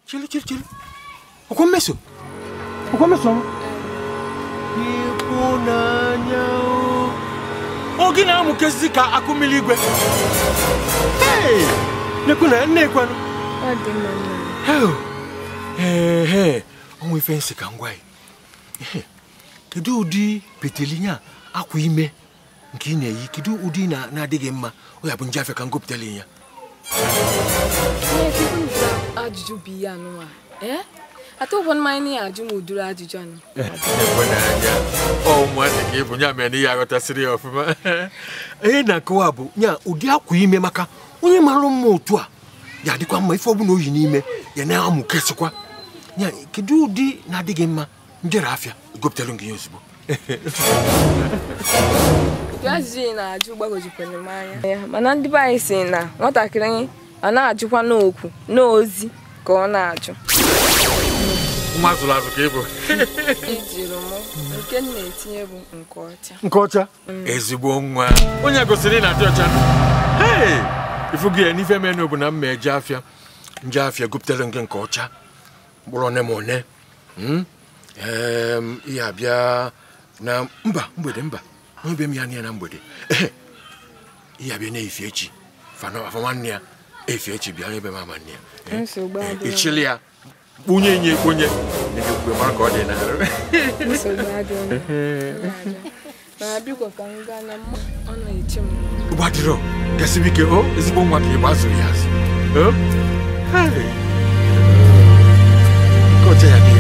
Chili chili chili. Ọkwa mmeso. Ọkwa mmeso. Ịhụnanya o. Oge na-amụkezi ka akụ mmiri igwe. Hey! Nekwu na nne ekwenụ. Ọ dị mma nna. Ee ee, onwe ife nsị ka ngwa. Kedu ụdị petelinya akwa ime nke ị na-eyi? Kedu ụdị na-adịghị mma? Ọ ya bụ nje afịa ka ngopụtala ya. Ajụjụ bụ ihe anụnwa. Ee? Atọ ụfọdụ mmanya na ajụ m ụdịrị ajụjụ anụ. Ọ ụmụazị ka ịbụ ya mere na ihe aghọtasịrị ya ọfụma. Ihe na-akọwa bụ ya ụdị akwa ime maka onye mara mma otu a ya adịkwa mma ife ọbụla oyi n'ime ya na-amụkesịkwa. Ya kedu ụdị na-adịghị mma njere afịa gopụtara gị ya ozugbo. Ụdị ajụjụ ị na-ajụ gbagwojukwara m anya. Mana ndị be anyị sị na nwatakịrị ọ na-ajụkwa n'okwu n'ozi ka ọ na-ajụ. Nwa azụrụ azụ ka ị bụ. Ejiri m nke m na-etinye bụ nke ọcha. Nke ọcha? Ezigbo nwa. Onye gosiri na adị ọcha. Hey! Ifu gị ya n'ife mere bụ na m eje afịa. Nje afịa gopụtara gị nke ọcha. Mkpụrụ one ma one. Ihe abịa na mba mgbede mba. Onye be m ya na mgbede. Ihe abịa na-efi echi. Fa nwanne ya efi echi bịa onye be m ama nne ya. Echili ya. Kpunye nye ekpunye. Na-ekwe mara ka ọ dị n'arụ. Nsogbu adịghị. Mana biko ka m gaa na ọ na-eche m. Ụgbadịrọ, gasịbụ ike o ezigbo nwa ka ịgba azụrụ ya azụ. Nke ọcha ya dị.